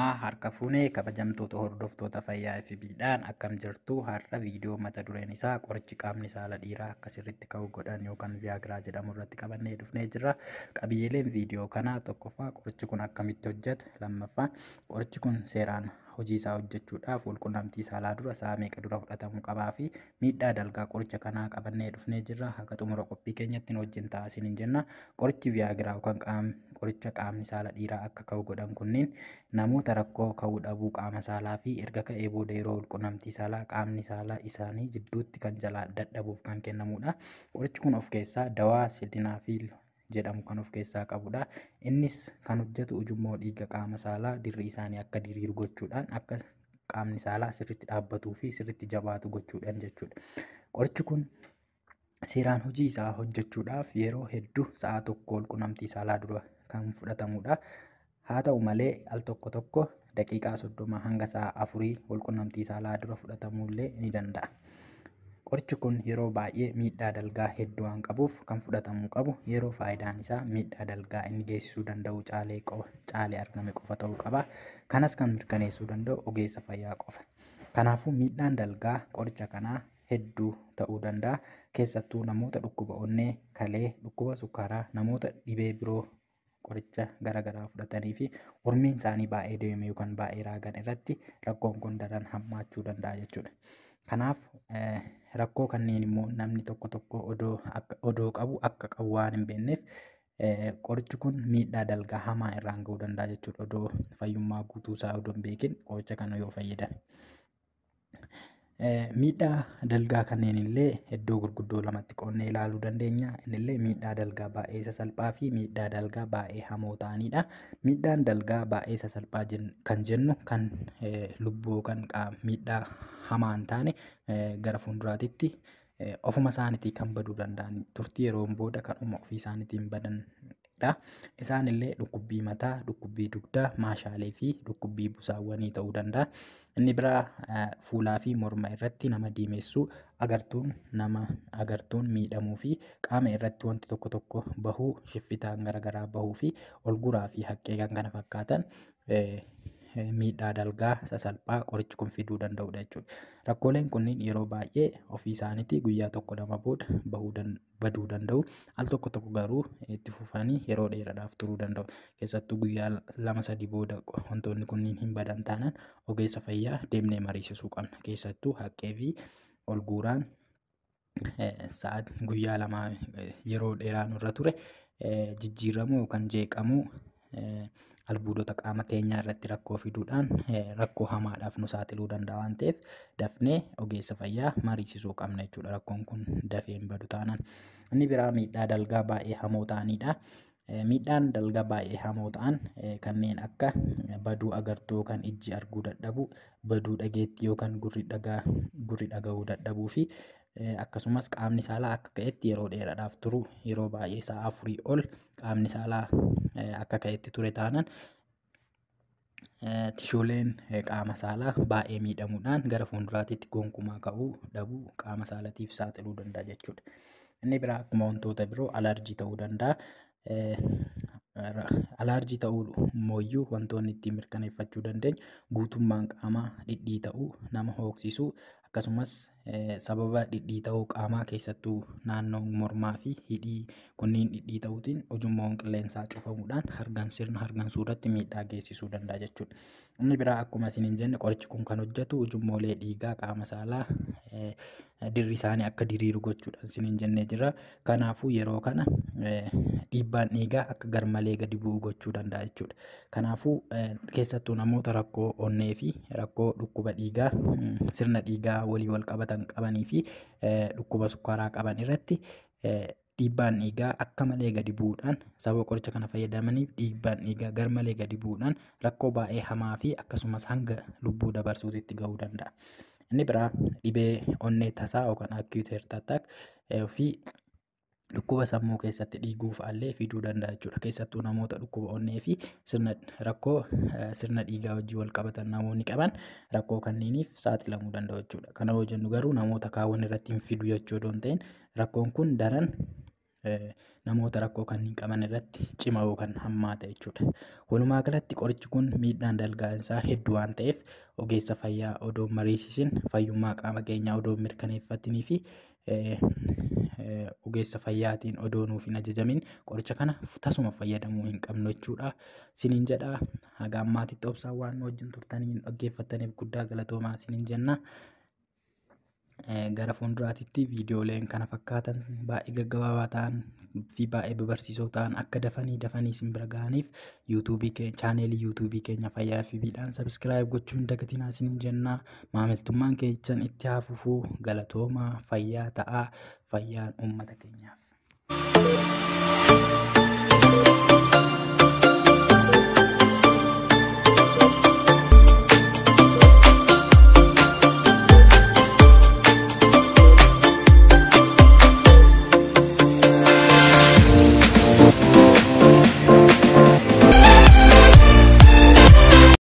Ashamaa harka fuunee kabajamtoota hordoftoota fayyaa FB'dhaan akkam jirtu. Har'a viidiyoo mata dureen isaa qorichi qaamni saala dhiiraa akka sirriitti ka'u godhan yookaan Viagra jedhamu irratti qabannee dhufnee jirra. Qabiyyeeleen viidiyoo kanaa: tokkoffaa, qorichi kun akkamitti hojjeta; lammaffaa, qorichi kun seeraan hojii isaa hojjechuudhaaf walqunnamtii saalaa dura sa'a meeqa dura fudhatamuu qabaa fi miidhaa dalgaa qoricha kanaa qabannee dhufnee jirra. Haga xumura qophii keenyatti nu wajjin ta'aa isiniin jenna. Qorichi Viagra yookaan qoricha qaamni saala dhiiraa akka ka'u godhan kunniin namoota rakkoo ka'uu dhabuu qaama saalaa fi erga ka'ee booda yeroo walqunnamtii saalaa qaamni saalaa isaanii jidduutti kan jalaa dadhabuuf kan kennamudha. Qorichi kun of keessaa dawaa sildenafil jedhamu kan of keessaa qabudha. Innis kan hojjetu ujummoo dhiiga qaama saalaa dirri isaanii akka diriiru gochuudhaan akka qaamni saalaa sirriitti dhaabbatuu fi sirriitti jabaatu gochuudhaan jechuudha. Qorichi kun seeraan hojii isaa hojjechuudhaaf yeroo hedduu sa'a 1 walqunnamtii saalaa dura kan fudhatamudha. Haa ta'u malee, al tokko tokko daqiiqaa 30 hanga sa'a 4 walqunnamtii saalaa dura fudhatamuullee ni danda'a. Qorichi kun yeroo baay'ee miidhaa dalgaa hedduu waan qabuuf, kan fudhatamuu qabu yeroo faayidaan isaa miidhaa dalgaa inni geessisuu danda'u caalee argame qofa ta'uu qaba. Kanas kan mirkaneessuu danda'u ogeessa fayyaa qofa. Kanaafuu, miidhaan dalgaa qoricha kanaa hedduu ta'uu danda'a. Keessattuu namoota dhukkuba onnee, kalee, dhukkuba sukkaaraa, namoota dhibee biroo qoricha garaagaraa fudhatanii fi umriin isaanii baay'ee deeme yookaan baay'ee raagan irratti rakkoon kun daran hammaachuu danda'a jechuudha. Kanaaf, rakkoo kanneen immoo namni tokko tokko odoo qabu akka qabu waan hin beekneef, qorichi kun miidhaa dalgaa hamaa irraan ga'uu danda'a jechuudha. Odoo fayyummaa guutuu isaa odoo hin beekin qoricha kana yoo fayyadame. Miidhaa dalgaa kanneen illee iddoo gurguddoo lamatti qoodnee ilaaluu dandeenya. Innillee miidhaa dalgaa baay'ee sasalphaa fi miidhaa dalgaa baay'ee hamoo ta'anidha. Miidhaan dalgaa baay'ee sasalphaa kan jennu kan lubbuu kan miidhaa hamaa hin taane, gara fuulduraatitti ofuma isaaniitii kan baduu danda'an, turtii yeroon booda kan ofii isaaniitiin badanidha. Isaan illee dhukkubbii mataa, dhukkubbii dugdaa, maashaalee fi dhukkubbii busaawwanii ta'uu danda'a. Inni biraa fuulaa fi morma irratti nama diimessuu, agartuun nama agartuun miidhamuu fi qaama irratti wanti tokko tokko bahuu, shiffitaan garaagaraa bahuu fi ol guraa fi haqqee kan kana fakkaatan miidhaa dalgaa sasalphaa qorichi kun fiduu danda'udha jechuudha. Rakkooleen kunniin yeroo baay'ee ofii isaaniitii guyyaa tokko lama booda bahuu baduu danda'u. Al tokko tokko garuu itti fufanii yeroo dheeraadhaaf turuu danda'u. Keessattuu guyyaa 2-3 booda wantoonni kunniin hin badan taanaan ogeessa fayyaa deemnee mariisisuu qabna. Keessattuu haqqee fi ol guuraan sa'aat guyyaa 2 yeroo dheeraa nurra ture jijjiiramuu yookaan jeeqamuu albuudota qaama keenyaa irratti rakkoo fiduudhaan rakkoo hamaadhaaf nu saaxiluu danda'a waan ta'eef, dafnee ogeessa fayyaa mariisisuu qabna jechuudha, rakkoon kun dafee hin badu taanaan. Inni biraa miidhaa dalgaa baay'ee hamoo ta'anidha. Miidhaan dalgaa baay'ee hamoo ta'an kanneen akka baduu agartuu yookaan ijji arguu dadhabuu, baduu dhageettii yookaan gurri dhaga'uu dadhabuu fi akkasumas qaamni saalaa akka ka'etti yeroo dheeraadhaaf turu. Yeroo baay'ee sa'a 4 ol qaamni saalaa akka ka'etti ture taanaan, tishuuleen qaama saalaa baay'ee miidhamuudhaan gara fuulduraatitti gonkumaa ka'uu dhabuu qaama saalatiif saaxiluu danda'a jechuudha. Inni biraa akkuma wantoota biroo alarjii ta'uu danda'a. Alarjii ta'uu mooyyuu wantoonni ittiin mirkaneeffachuu dandeenyu guutummaan qaamaa dhidhiita'uu, nama hooksisuu, akkasumas sababa dhidhiita'uu qaamaa, keessattuu naannoo mormaa fi hidhii kunniin dhidhiita'uutiin, ujummoon qilleensaa cufamuudhaan hargan sirna hargansuu irratti miidhaa geessisuu danda'a jechuudha. Inni biraa, akkuma isiniin jenne, qorichi kun kan hojjetu ujummoolee dhiigaa qaama saalaa dirri isaanii akka diriiru gochuudhaan isiniin jennee jira. Kanaafuu, yeroo kana dhiibbaan dhiigaa akka garmalee gadi bu'u gochuu danda'a jechuudha. Kanaafuu, keessattuu namoota rakkoo onnee fi rakkoo dhukkuba dhiigaa sirna dhiigaa walii wal qabatan qabanii fi dhukkuba sukkaaraa qaban irratti dhiibbaan dhiigaa akka malee gadi bu'uudhaan, sababa qoricha kana fayyadamaniif dhiibbaan dhiigaa garmalee gadi bu'uudhaan rakkoo baay'ee hamaa fi akkasumas hanga lubbuu dabarsuutitti ga'uu danda'a. Inni biraa dhibee onnee tasaa yookaan acute heart attack fi dhukkuba sammuu keessatti dhiiguu fa'aallee fiduu danda'a jechuudha. Keessattuu namoota dhukkuba onnee fi sirna rakkoo sirna dhiigaa wajjin wal qabatan namoonni qaban rakkoo kanneeniif saaxilamuu danda'u jechuudha. Kana yoo jennu garuu namoota kaawwan irratti hin fidu jechuu odoo hin ta'in, rakkoon kun daran namoota rakkoo kanneen qaban irratti cima yookaan hammaata jechuudha. Walumaa galatti qorichi kun miidhaan dalgaan isaa hedduu waan ta'eef ogeessa fayyaa odoo mariisisin, fayyummaa qaama keenyaa odoo mirkaneeffatinii fi ogeessa fayyaatiin odoo nuuf hin ajajamin qoricha kana tasuma fayyadamuu hin qabnu jechuudha. Siniin jedha, haga ammaatitti obsaan waan nu wajjin turtanii dhaggeeffattaniif guddaa galatoomaa siniin jenna. Gara fuulduraatitti viidiyooleen kana fakkaatan baay'ee gaggabaabaa ta'an fi baay'ee barsiisoo ta'an akka dafanii dafanii isin bira ga'aniif yuutuubii keenya, chaaneelii yuutuubii keenya Fayyaa FB'dhaan subscribe gochuu hin dagatinaa isiniin jenna. Maamiltummaan keessan itti haa fufuu. Galatoomaa, fayyaa ta'aa, fayyaan uummata keenyaaf.